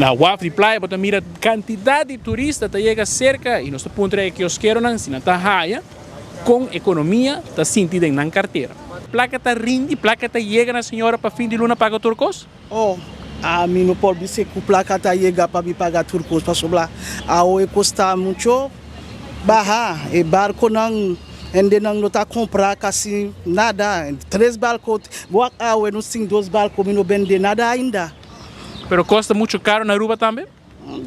Na waf di Playa bo ta mira kantidat di turista ta yega serka i nos ta puntra e kioskeronan si nan ta haya kon ekonomia ta sinti den nan kartera. Plaka ta rindi, plaka ta yega na señora pa fin di luna paga tur kos? Oh, ami no por bisa ku plaka ta yega pa mi paga tur kos pasobra awo e kos ta mucho baha. E barkonan hendenan no ta kompra kasi nada. Tres barko, wak awe nos tin dos barko mi no bende nada ainda. Pero kos ta mucho karo na Aruba tambe?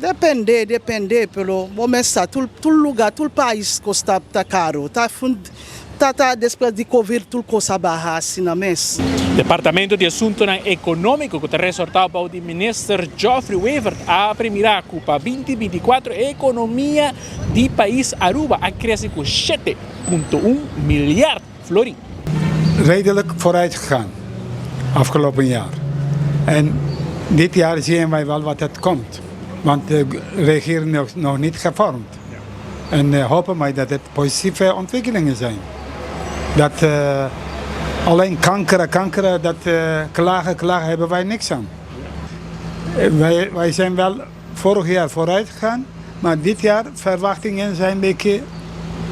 Depende, depende, pero bo mes sa tur tur lugar, tur pais kos ta ta karo. Ta fun ta ta despues di covid tur kos a baha asina mes. Departamento di Asuntonan Economico cu ta resortao bao di Minister Geoffrey Wever a premira cu pa 2024 e economia di pais Aruba a crece cu 7.1 miljard florin. Redelijk vooruit gegaan afgelopen jaar. En dit jaar zien wij wel wat het komt. Want de regering is nog niet gevormd. En uh, hopen wij dat het positieve ontwikkelingen zijn. Dat uh, alleen kankeren, kankeren, dat uh, klagen, klagen hebben wij niks aan. Wij, wij zijn wel vorig jaar vooruit gegaan, maar dit jaar verwachtingen zijn een beetje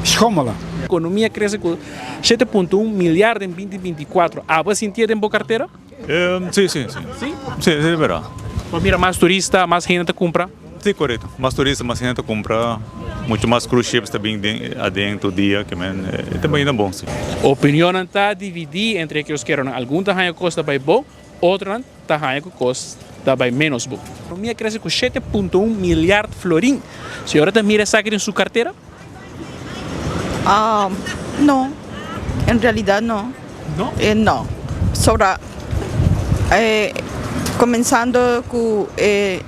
schommelen. Economia a crece cu 7.1 miljard den 2024. Abo a sintié den bo cartera? Sí, sí, sí. Sí? Sí, sí, berdad. Bo a mira mas turista, mas hende ta cumpra? Sí, corecto. Mas turista, mas hende ta cumpra. Mucho mas cruise ships ta bin den aden tur dia, ke men e ta bayendo bon, sí. Opinionnan ta dividí entre e kioskeronan. Algun ta haña cos ta bay bo, otronan ta haña ku kos ta bai ménos bo. Ekonomia krese ku 7.1 milyard florin. Señora ta mira esaki den su kartera? No, en realidad no. No? No. Sobra comenzando ku e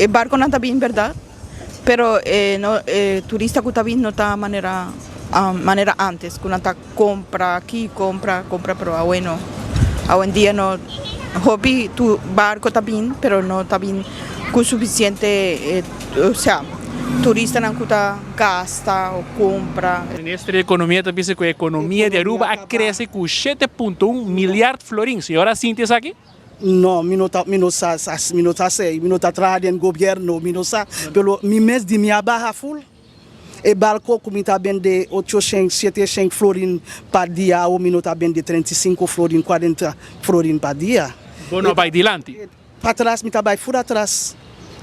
barconan ta bin berdad, pero e no e turista ku ta bin no ta manera manera antes ku nan ta Compra aki, compra, compra, pero awe no. Awendia no, hopi tu barco ta bin, pero no ta bin cu suficiente, o sea, turistanan cu ta gasta o compra. Minister di Economia ta bisa cu e economia di Aruba a crece cu 7.1 miljard florin. Señora a sinti esaki? No, mi no ta, mi no sa, mi no ta sey, mi no ta traha den gobierno, mi no sa, pero mi mes di mi a baha full. E barco cu mi ta bende 800, 700 florin pa dia awo mi no ta bende 35 florin, 40 florin pa dia. Bo no bay dilanti? Patras, mi ta bay fur atras.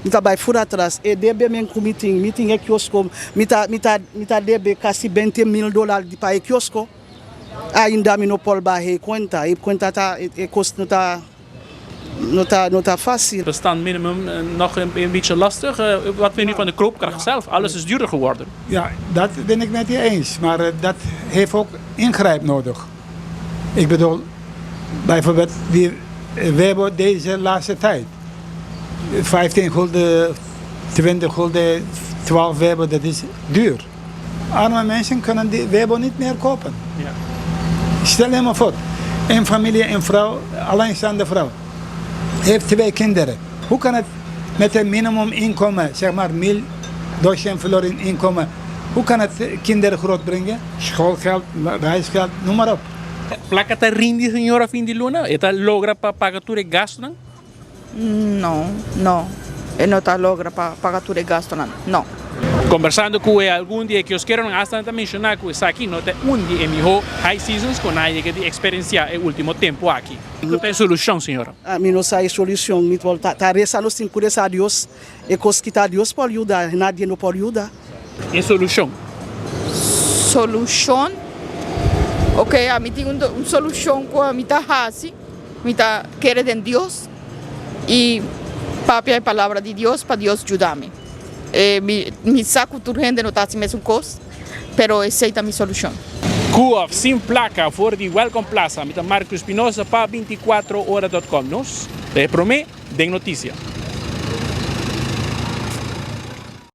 Mi ta bay fur atras. E debe men cu mi tin, mi tin e kiosco, mi ta, mi ta, mi ta debe casi 20 mil dolar pa e kiosco. Ainda mi no por baha e cuenta. E cuenta ta, e cos no ta. No ta, no ta fácil. Bestand minimum nog een beetje lastig. Wat vindt u van de koopkracht zelf? Alles is duurder geworden. Ja, dat ben ik met je eens. Maar dat heeft ook ingrijp nodig. Ik bedoel, bijvoorbeeld die Webo deze laatste tijd. 15 gulden, 20 gulden, 12 Webo, dat is duur. Arme mensen kunnen die Webo niet meer kopen. Ja. Stel je maar voor, een familie, een vrouw, alleenstaande vrouw, heeft twee kinderen. Hoe kan het met een minimuminkomen, zeg maar 1200 florin inkomen, hoe kan het kinderen grootbrengen? Schoolgeld, reisgeld, noem maar op. Placa ta rindi señora fin di luna? E ta logra pa paga tur e gastonan? No, no. E no ta logra pa paga tur e gastonan, no. Kombersando ku e algun di e kioskeronan asta nan ta menshoná ku esaki no ta un di e mihó high seasons ku nan a yega di eksperensiá e último tempu aki. Kiko ta e solushon, señora? Mi no sa e solushon. Mi por ta resa, nos tin ku resa a Dios. E kos ki ta Dios por yuda, nadie no por yuda. E solushon? Solushon? Oke, ami tin un solushon ku ami ta hasi. Mi ta kere den Dios i papia e palabra di Dios pa Dios yuda mi. Mi mi sa ku tur hende no ta hasi mesun kos, pero esei ta mi solushon. Ku of sin plaka for di Welcome Plaza. Mi ta Marco Espinosa pa 24ora.com. Nos ta e prome den noticia.